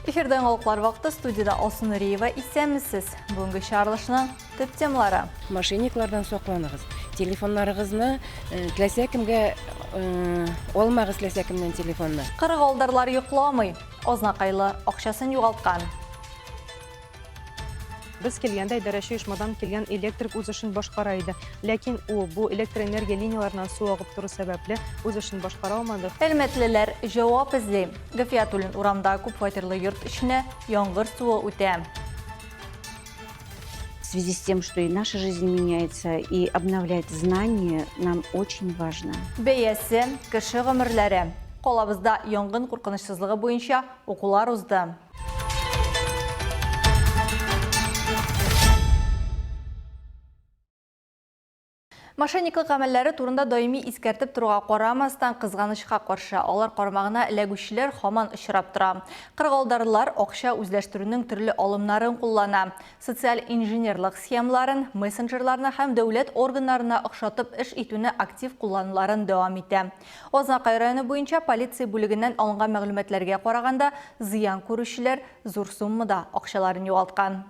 Эфирда яңалыклар вакыты студиядә Алсу Нуриева исәнмесез. Бүгенге чыгарылышның төп темалары. Мошенниклардан сакланыгыз. Телефоннарыгызны э, теләсә кемгә э, алмагыз теләсә кемнән телефонны. Кырыгалдарлар йокламый. Азнакайлы акчасын югалткан. Без килгәндә идарәче оешмадан килгән электрик үз эшен башкара иде. Ләкин ул бу электр энергия линияләреннән су агып тору сәбәпле үз эшен башкара алмады. Әлмәтлеләр җавап эзли. Гафиятуллин урамда күпфатирлы йорт эченә яңгыр суы үтә. В связи с тем, что и наша жизнь меняется, и обновлять знания нам очень важно. Бәясе, кеше гомерләре. Калабызда янгын куркынычсызлыгы буенча укулар узды. Мошенниклык гамәлләре турында даими искәртеп торуга карамастан, кызганычка каршы, алар кармагына эләгүчеләр һаман очрап тора. Кырыгалдарлар акча үзләштерүнең төрле алымнарын куллана. Социаль инженерлык схемаларын, мессенджерларны һәм дәүләт органнарына охшатып эш итүне актив куллануларын дәвам итә. Азнакай районы буенча полиция бүлегеннән алынган мәгълүматларга караганда, зыян күрүчеләр зур суммада акчаларын югалткан.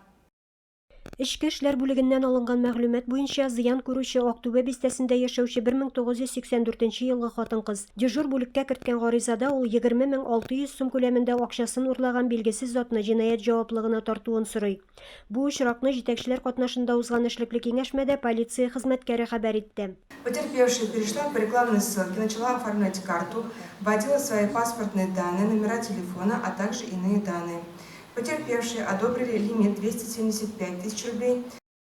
Эчке эшләр бүлегеннән алынган мәгълүмат буенча, зыян күрүче Актүбә бистәсендә яшәүче 1984 нче елгы хатын-кыз. Дежур бүлеккә керткән гаризада ул 20 600 сум күләмендә акчасын урлаган билгесез затны җинаять җаваплыгына тартуын сорый. Бу очракны җитәкчеләр катнашында узган эшлекле киңәшмәдә полиция хезмәткәре хәбәр итте. Потерпевшая перешла по рекламной ссылке, начала оформлять карту, вводила свои паспортные данные, номера телефона, а также иные данные. Потерпевшие одобрили лимит 275 тысяч рублей.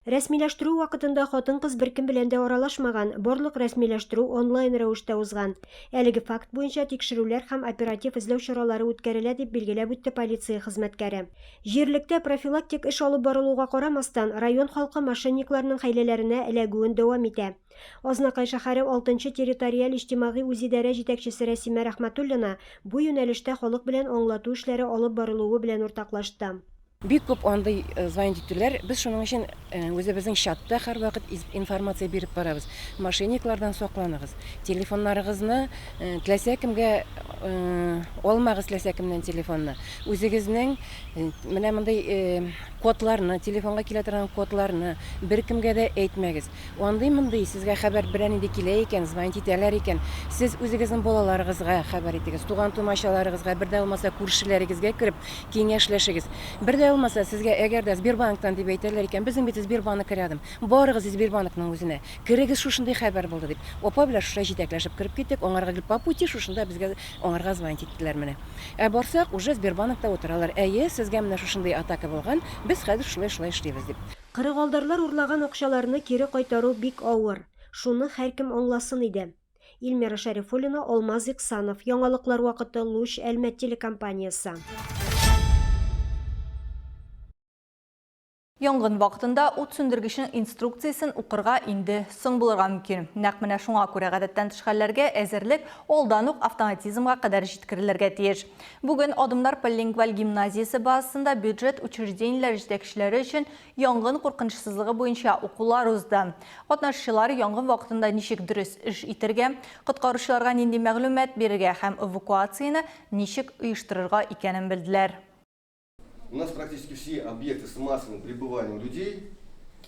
Рәсмиләштерү вакытында хатын-кыз беркем белән дә аралашмаган, барлык рәсмиләштерү онлайн рәвештә узган. Әлеге факт буенча тикшерүләр һәм оператив эзләү чаралары үткәрелә, дип билгеләп үтте полиция хезмәткәре. Җирлектә профилактик эш алып барылуга карамастан, район халкы мошенникларның хәйләләренә эләгүен дәвам итә. Азнакай шәһәре алтынчы территориаль иҗтимагый үзидарә җитәкчесе Рәсимә Рәхмәтуллина бу юнәлештә халык белән аңлату эшләре алып барылуы белән уртаклашты. Бик күп андый звонить итүләр, без шуның өчен үзебезнең чатта һәрвакыт информация биреп барабыз. Мошенниклардан сакланыгыз. Телефоннарыгызны теләсә кемгә алмагыз теләсә кемнән телефонны. Үзегезнең менә мондый кодларны, телефонга килә торган кодларны беркемгә дә әйтмәгез. Андый-мондый сезгә хәбәр берәр нинди килә икән, звонить итәләр икән, сез үзегезнең балаларыгызга хәбәр итегез, туган-тумачаларыгызга, бер дә булмаса күршеләрегезгә кереп киңәшләшегез. Бер дә булмаса сезгә әгәр дә Сбербанктан дип әйтәләр икән, безнең бит Сбербанк рядом, барыгыз Сбербанкның үзенә, керегез шушындый хәбәр булды дип. Апа белән шушылай җитәкләшеп кереп киттек, аңарга гел по пути шушында безгә аңарга звонить иттеләр менә. Ә барсак, уже Сбербанкта утыралар, әйе, сезгә менә шушындый атака булган, без хәзер шулай-шулай эшлибез дип. Кырыгалдарлар урлаган акчаларны кире кайтару бик авыр. Шуны һәркем аңласын иде. Илмира Шәрифуллина, Алмаз Иксанов, Яңалыклар вакыты, Луч, Әлмәт телекомпаниясе. Янгын вакытында ут сүндергечнең инструкциясен укырга инде соң булырга мөмкин. Нәкъ менә шуңа күрә гадәттән тыш хәлләргә әзерлек алдан ук автоматизмга кадәр җиткерелергә тиеш. Бүген Адымнар полилингваль гимназиясе базасында бюджет учреждениеләре җитәкчеләре өчен янгын куркынычсызлыгы буенча укулар узды. Катнашучылар янгын вакытында ничек дөрес эш итәргә, коткаручыларга нинди мәгълүмат бирергә һәм эвакуацияне ничек оештырырга икәнен белделәр. У нас практически все объекты с массовым пребыванием людей,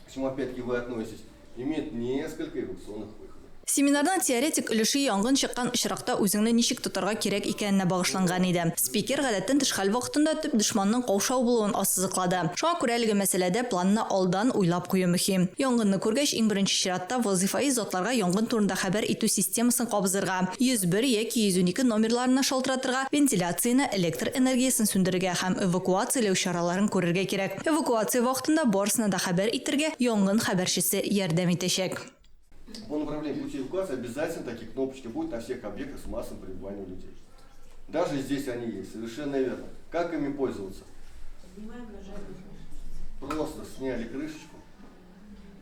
к чему опять-таки вы относитесь, имеют несколько эвакуационных выходов. Семинарның теоретик өлеше янгын чыккан очракта үзеңне ничек тотарга кирәк икәненә багышланган иде. Спикер гадәттән тыш хәл вакытында төп дошманның каушау булуын ассызыклады. Шуңа күрә әлеге мәсьәләдә планны алдан уйлап кую мөһим. Янгынны күргәч, иң беренче чиратта вазыйфаи затларга янгын турында хәбәр итү системасын кабызырга, 101 яки 112 номерларына шалтыратырга, вентиляцияне, электр энергиясен сүндерергә һәм эвакуацияләү чараларын күрергә кирәк. Эвакуация вакытында барысына да хәбәр итергә янгын хәбәрчесе ярдәм итәчәк. По направлению пути эвакуации обязательно такие кнопочки будут на всех объектах с массовым пребыванием людей. Даже здесь они есть, совершенно верно. Как ими пользоваться? Просто сняли крышечку,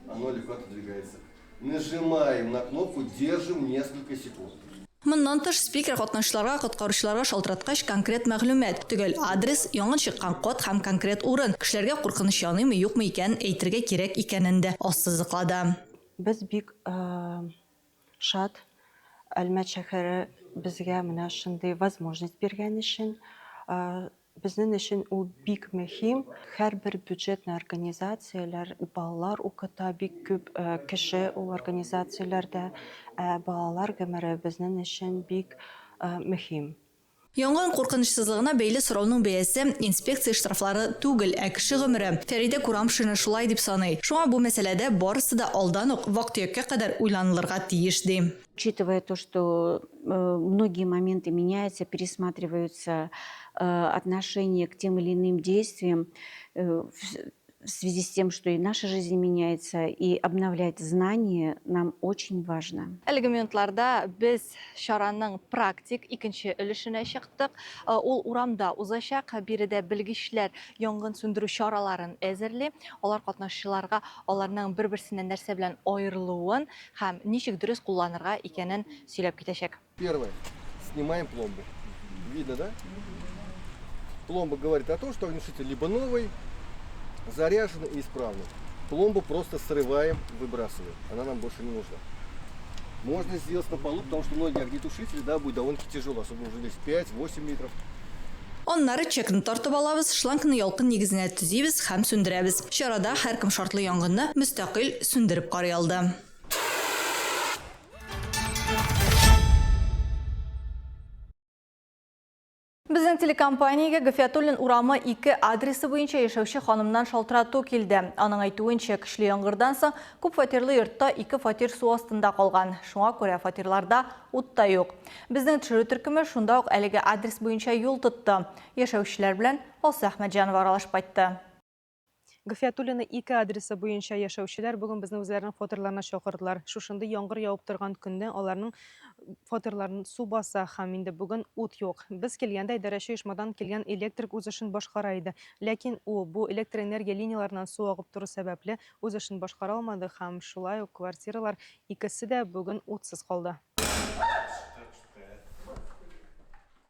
оно легко отодвигается. Нажимаем на кнопку, держим несколько секунд. Моннан тыш, спикер катнашучыларга коткаручыларга шалтыраткач конкрет мәгълүмат, төгәл адрес, янгын чыккан кат һәм конкрет урын, кешеләргә куркыныч яныймы, юкмы икәнен әйтергә кирәк икәнен дә ассызыклады. Без бик шат, Әлмәт шәһәре безгә менә шундый возможность биргән өчен. Безнең өчен ул бик мөһим. Һәрбер бюджетный организацияләр балалар укыта, бик күп кеше ул организацияләрдә. Ә балалар гомере безнең өчен бик мөһим. Янгын куркынычсызлыгына бәйле сорауның бәясе, инспекция штрафлары түгел, ә кеше гомере. Фәридә Курамшина шулай дип саный. Шуңа бу мәсьәләдә барысы да алдан ук, вак-төяккә кадәр уйланылырга тиеш, ди. Учитывая то, что многие моменты меняются, пересматриваются отношение к тем или иным действиям, в связи с тем, что и наша жизнь меняется, и обновлять знания нам очень важно. Әлеге минутларда без чараның практик икенче өлешенә чыктык. Ул урамда узачак. Биредә белгечләр янгын сүндерү чараларын әзерли. Алар катнашучыларга аларның бер-берсеннән нәрсә белән аерылуын һәм ничек дөрес кулланырга икәнен сөйләп китәчәк. Первое. Снимаем пломбу. Видно, да? Пломба говорит о том, что огнетушитель либо новый, заряженный и исправный. Пломбу просто срываем, выбрасываем. Она нам больше не нужна. Можно сделать на полу, потому что многие огнетушители, да, будет довольно-таки тяжело, особенно уже здесь 5-8 литров. Аннары чекны тартып алабыз, шлангны ялкын нигезенә төзибез һәм сүндерәбез. Чарада һәркем шартлы янгынны мөстәкыйль сүндереп карый алды. Безнең телекомпаниягә Гафиятуллин урамы 2 адресы буенча яшәүче ханымнан шалтырату килде. Аның әйтүенчә, көчле яңгырдан соң күп фатирлы йортта 2 фатир су астында калган. Шуңа күрә фатирларда ут та юк. Безнең төшерү төркеме шунда ук әлеге адрес буенча юл тотты. Яшәүчеләр белән Алсу Әхмәтҗанова аралашып кайтты. Гафиятуллина 2 адресы буенча яшәүчеләр бүген безне үзләренең фатирларына чакырдылар. Шушындый яңгыр явып торган көнне аларның фатирларын су баса һәм инде бүген ут юк. Без килгәндә идарәче оешмадан килгән электрик үз эшен башкара иде. Ләкин ул бу электр энергия линияләреннән су агып тору сәбәпле үз эшен башкара алмады һәм шулай ук квартиралар икесе дә бүген утсыз калды.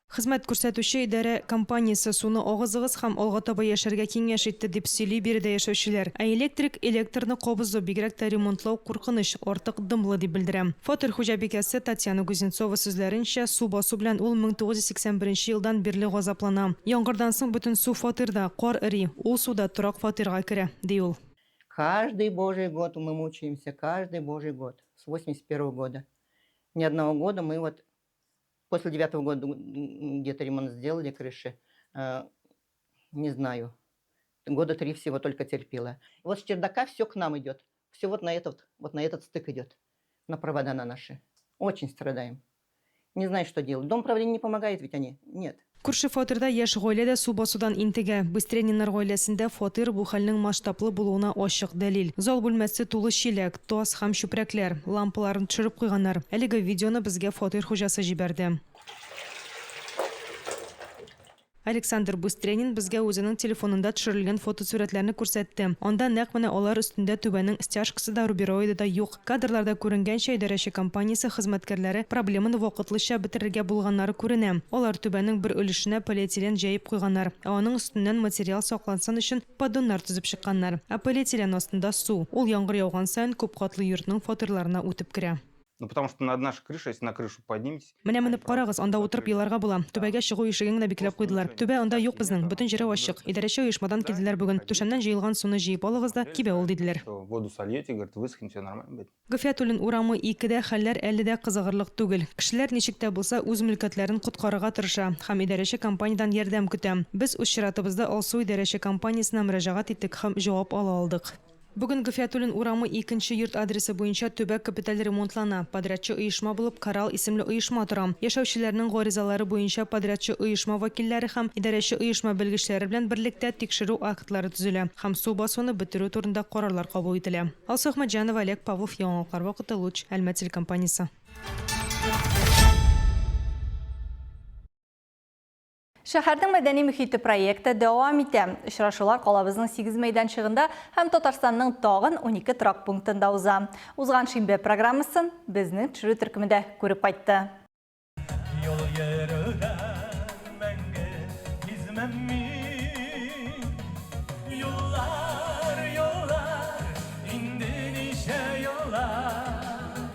Хезмәт күрсәтүче идарә компаниясе суны агызыгыз һәм алга таба яшәргә киңәш итте, дип сөйли биредә яшәүчеләр. Ә электрик электрны кабызу, бигрәк тә ремонтлау куркыныч, артык дымлы, дип белдерә. Фатир хуҗабикәсе Татьяна Кузнецова сүзләренчә, су басу белән ул 1981 елдан бирле газаплана. Яңгырдан соң бөтен су фатирда, кар эри, ул су да торак фатирга керә, ди ул. Каждый божий год мы мучаемся, каждый божий год, с 81 года. Ни одного года мы вот после 9 года где-то ремонт сделали крыши, не знаю, года 3 всего только терпела. Вот с чердака все к нам идет, все вот на этот стык идет, на провода на наши. Очень страдаем. Не знаю, что делать. Дом правления не помогает ведь они? Нет. Күрше фатирда яшь гаилә дә су басудан интегә. Быстряниннар гаиләсендә фатир бу хәлнең масштаблы булуына ачык дәлил. Зал бүлмәсе тулы чиләк, тас һәм чүпрәкләр, лампаларын төшереп куйганнар. Әлеге видеоны безгә фатир хуҗасы җибәрде. Александр Быстрянин безгә үзенең телефонында төшерелгән фотосурәтләрне күрсәтте. Анда нәкъ менә алар өстендә түбәнең стяжкасы да, рубероиды да юк. Кадрларда күренгәнчә, идарәче компаниясе хезмәткәрләре проблеманы вакытлыча бетерергә булганнары күренә. Алар түбәнең бер өлешенә полиэтилен җәеп куйганнар, ә аның өстеннән материал саклансын өчен поддоннар төзеп чыкканнар. Ә полиэтилен астында су. Ул яңгыр яуган саен күп катлы йортның фатирларына үтеп керә. Ну, потому что над нашей крышей, если на крышу подниметесь... Менә менеп карагыз, анда утырып еларга була. Түбәгә чыгу ишеген генә бикләп куйдылар. Түбә анда юк безнең, бөтен җире ачык. Идарәче оешмадан килделәр бүген. Түшәмнән җыелган суны җыеп алыгыз да, кибә ул, диделәр. Воду сольете, говорит, высохнет, все нормально будет. Гафиятуллин урамы 2-дә хәлләр әле дә кызыгырлык түгел. Кешеләр ничек тә булса үз мөлкәтләрен коткарырга тырыша һәм идарәче компаниядән ярдәм көтә. Без үз чиратыбызда Алсу идарәче компаниясенә мөрәҗәгать иттек һәм җавап ала алдык. Бүген Гафиятуллин урамы 2 йорт адресы буенча төбәк капиталь ремонтлана. Подрядчы оешма булып Коралл исемле оешма тора. Яшәүчеләрнең гаризалары буенча подрядчы оешма вәкилләре һәм идарәче оешма белгечләре белән берлектә тикшерү актлары төзелә һәм су басуны бетерү турында карарлар кабул ителә. Алсу Әхмәтҗанова, Олег Павлов, Яңалыклар вакыты, Луч, Әлмәт телекомпаниясе. Шәһәрнең мәдәни мөхите проекты дәвам итә. Очрашулар калабызның 8 мәйданчыгында һәм Татарстанның тагын 12 торак пунктында уза. Узган шимбә программасын безнең төшерү төркемендә күреп кайтты. Юл йөрүдән мәңге бизмәм мин. Юллар, юллар, инде ничә юллар.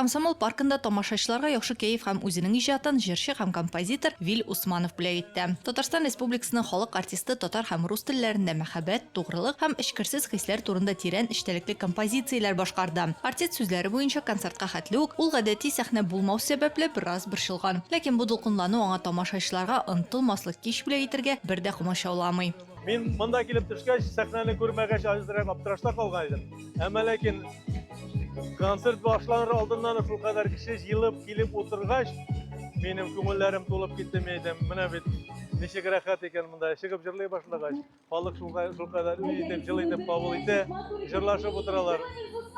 Комсомол паркында тамашачыларга яхшы кәеф һәм үзенең иҗатын җырчы һәм композитор Вил Усманов бүләк итте. Татарстан Республикасының халык артисты татар һәм рус телләрендә мәхәббәт, тугрылык һәм эчкерсез хисләр турында тирән эчтәлекле композицияләр башкарды. Артист сүзләре буенча, концертка хәтле үк ул гадәти сәхнә булмау сәбәпле бераз борчылган. Ләкин бу дулкынлану аңа тамашачыларга онытылмаслык кич бүләк итәргә бер дә комачауламый. Мин монда килеп төшкәч, сәхнәне күрмәгәч, азрак аптырашта калган идем. Әмма ләкин концерт башланыр алдыннан шулкадәр кеше җыелып килеп утыргач, минем күңелләрем тулып китте, мин әйтәм, менә бит ничек рәхәт икән монда. Чыгып җырлый башлагач, халык шулкадәр үз итеп, җылы итеп кабул итә, җырлашып утыралар.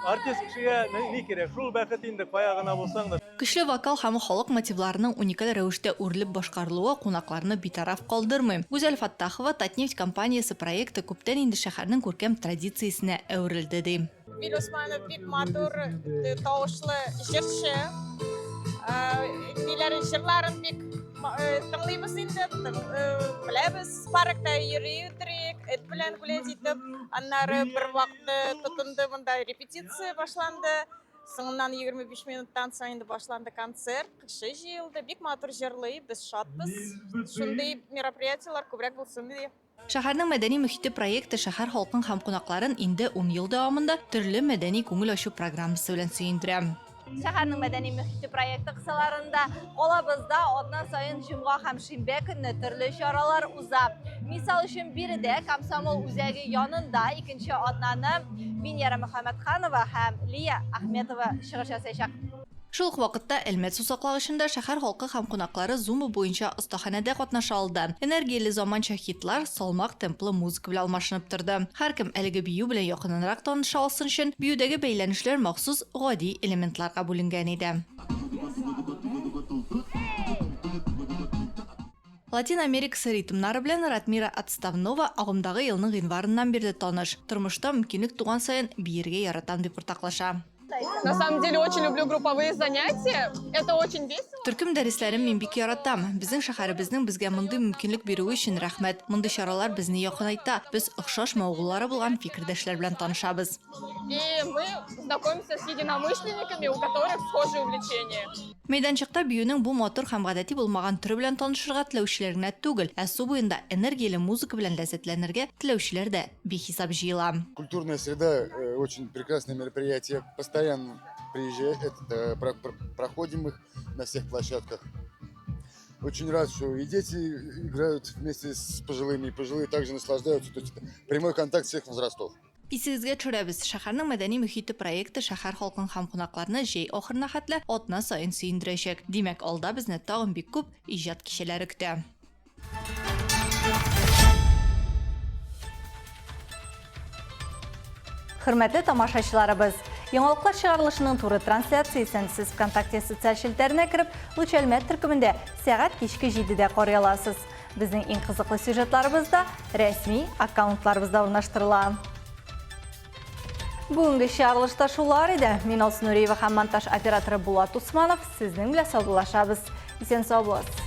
Артист кешегә ни кирәк? Шул бәхет инде, кая гына булсаң да. Көчле вокал һәм халык мотивларының уникаль рәвештә үрелеп башкарылуы кунакларны битараф калдырмый. Гүзәл Фәттахова Татнефть компаниясе проекты күптән инде шәһәрнең күркәм традициясенә әверелде, ди. Вил Усманов бик матур тавышлы җырчы. Ниләрен, җырларын бик тыңлыйбыз инде, беләбез. Паркта йөри йөрик, эт белән гулять итеп. Аннары бер вакытны тотынды монда репетиция башланды. Соңыннан 25 минуттан соң инде башланды концерт, кеше җыелды, бик матур җырлый, без шатбыз. Шундый мероприятиеләр күбрәк булсын иде. Шәһәрнең мәдәни мөхите проекты шәһәр халкын һәм кунакларын инде ун ел дәвамында төрле мәдәни күңел ачу программасы белән сөендерә. Шәһәрнең мәдәни мөхите проекты кысаларында калабызда атна саен җомга һәм шимбә көнне төрле чаралар уза. Мисал өчен, биредә Комсомол үзәге янында икенче атнаны Венера Мөхәммәтханова һәм Лия Ахметова чыгыш ясаячак. Шул ук вакытта Әлмәт сусаклагычында шәһәр халкы һәм кунаклары зумба буенча остаханәдә катнаша алды. Энергияле заманча хитлар салмак темплы музыка белән алмашынып торды. Һәркем әлеге бию белән якыннанрак таныша алсын өчен, биюдәге бәйләнешләр махсус гади элементларга бүленгән иде. Латин Америкасы ритмнары белән Ратмира Отставнова агымдагы елның гыйнварыннан бирле таныш. Тормышта мөмкинлек туган саен биергә яратам дип уртаклаша. На самом деле очень люблю групповые занятия. Это очень весело. Төркем дәресләрен мин бик яратам. Безнең шәһәребезнең безгә мондый мөмкинлек бирүе өчен рәхмәт. Мондый чаралар безне якынайта. Без охшаш мавыгулары булган фикердәшләр белән танышабыз. И мы знакомимся с единомышленниками, у которых схожие увлечения. Мәйданчыкта биюнең бу матур һәм гадәти булмаган төре белән танышырга теләүчеләр генә түгел, ә су буенда энергияле музыка белән ләззәтләнергә теләүчеләр дә бихисап җыела. Культурная среда э, очень прекрасное мероприятие. Постоянно приезжаем, э, проходим их на всех площадках. Очень рад, что и дети играют вместе с пожилыми, и пожилые также наслаждаются. То есть это прямой контакт всех возрастов. Исегезгә төшерәбез, шәһәрнең мәдәни мөхите проекты шәһәр халкын һәм кунакларны җәй ахырына хәтле атна саен сөендерәчәк. Димәк, алда безне тагын бик күп иҗат кичәләре көтә. Хөрмәтле тамашачыларыбыз, яңалыклар чыгарылышының туры трансляциясен сез ВКонтакте социаль челтәренә кереп, Луч Әлмәт төркемендә сәгать кичке 7-дә карый аласыз. Безнең иң кызыклы сюжетларыбыз да рәсми аккаунтларыбызда урнаштырыла. Бүгенге чыгарылышта шулар иде. Мин Алсу Нуриева һәм монтаж операторы Булат Усманов сезнең белән саубуллашабыз. Исән сау булыгыз.